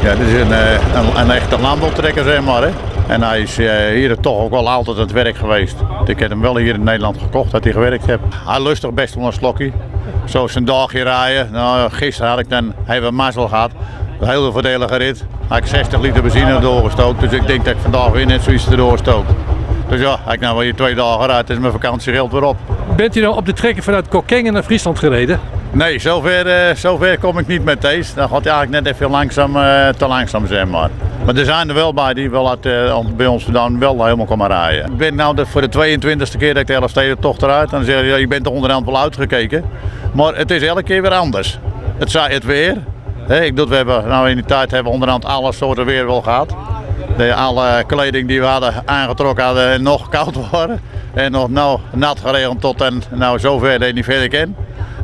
Ja, dit is een echte landbouwtrekker, zeg maar. Hè. En hij is hier toch ook wel altijd aan het werk geweest. Ik heb hem wel hier in Nederland gekocht dat hij gewerkt heeft. Hij lust toch best wel een slokje. Zo zijn dagje rijden. Nou, gisteren had ik dan even mazzel gehad. Een hele voordelige rit. Had ik 60 liter benzine doorgestookt. Dus ik denk dat ik vandaag weer net zoiets erdoor stook. Dus ja, ik nou weer 2 dagen uit, is mijn vakantiegeld weer op. Bent u nou op de trekker vanuit Kockengen naar Friesland gereden? Nee, zover kom ik niet met deze. Dan gaat hij eigenlijk net even te langzaam, zeg maar. Maar er zijn er wel bij die wel bij ons vandaan wel helemaal komen rijden. Ik ben nou voor de 22e keer dat ik de Elfstedentocht eruit. Dan zeg je, ja, je bent er onderhand wel uitgekeken. Maar het is elke keer weer anders. Het zei het weer. Hè, ik bedoel, we hebben, nou in die tijd hebben we onderhand alle soorten weer wel gehad. Alle kleding die we hadden aangetrokken hadden nog koud worden. En nog nou nat geregend tot en nou zover dat je niet verder kan.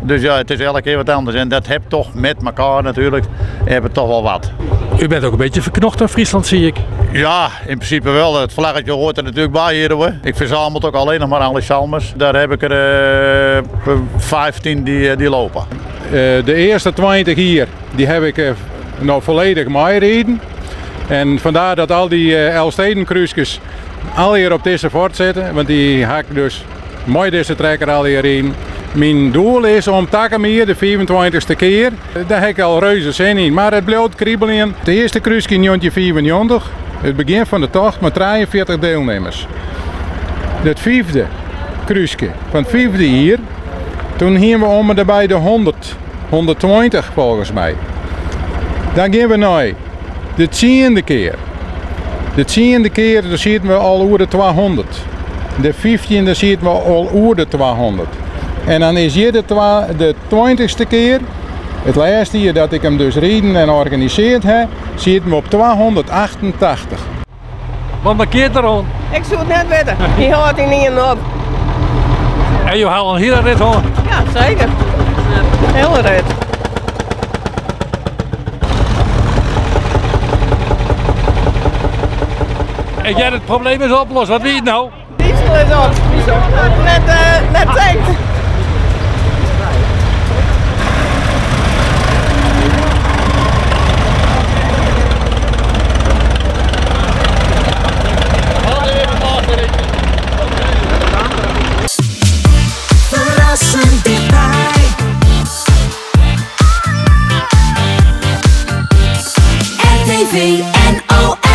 Dus ja, het is elke keer wat anders. En dat heb toch met elkaar natuurlijk, hebben toch wel wat. U bent ook een beetje verknocht aan Friesland, zie ik. Ja, in principe wel. Het vlaggetje hoort er natuurlijk bij hier, hoor. Ik verzamel ook alleen nog maar alle Salmers. Daar heb ik er 15 die lopen. De eerste 20 hier, die heb ik nou volledig meereden. En vandaar dat al die Elfstedenkruisjes al hier op deze fort zitten. Want die ga ik dus mooi deze trekker al hier in. Mijn doel is om Takamir de 25e keer, daar heb ik al reuze zin in. Maar het blijft kriebelen. De eerste kruisje in 1994, het begin van de tocht met 43 deelnemers. Het 5e kruisje van het 5e hier, toen gingen we om en bij de 100, 120 volgens mij. Dan gaan we naar de 10e keer. De 10e keer, daar zitten we al over de 200. De 15e zitten we al over de 200. En dan is hier de 20e keer, het laatste jaar dat ik hem dus reden en organiseerd heb, zitten we op 288. Wat markeert er al? Ik zou het net weten. Die houdt hij niet op. En je haalt een hele rit hoor? Ja, zeker. Hele rit. En jij het probleem is opgelost, wat weet je nou? Diesel is op. Diesel net tankt. Verrassend dichtbij. RTV NOS.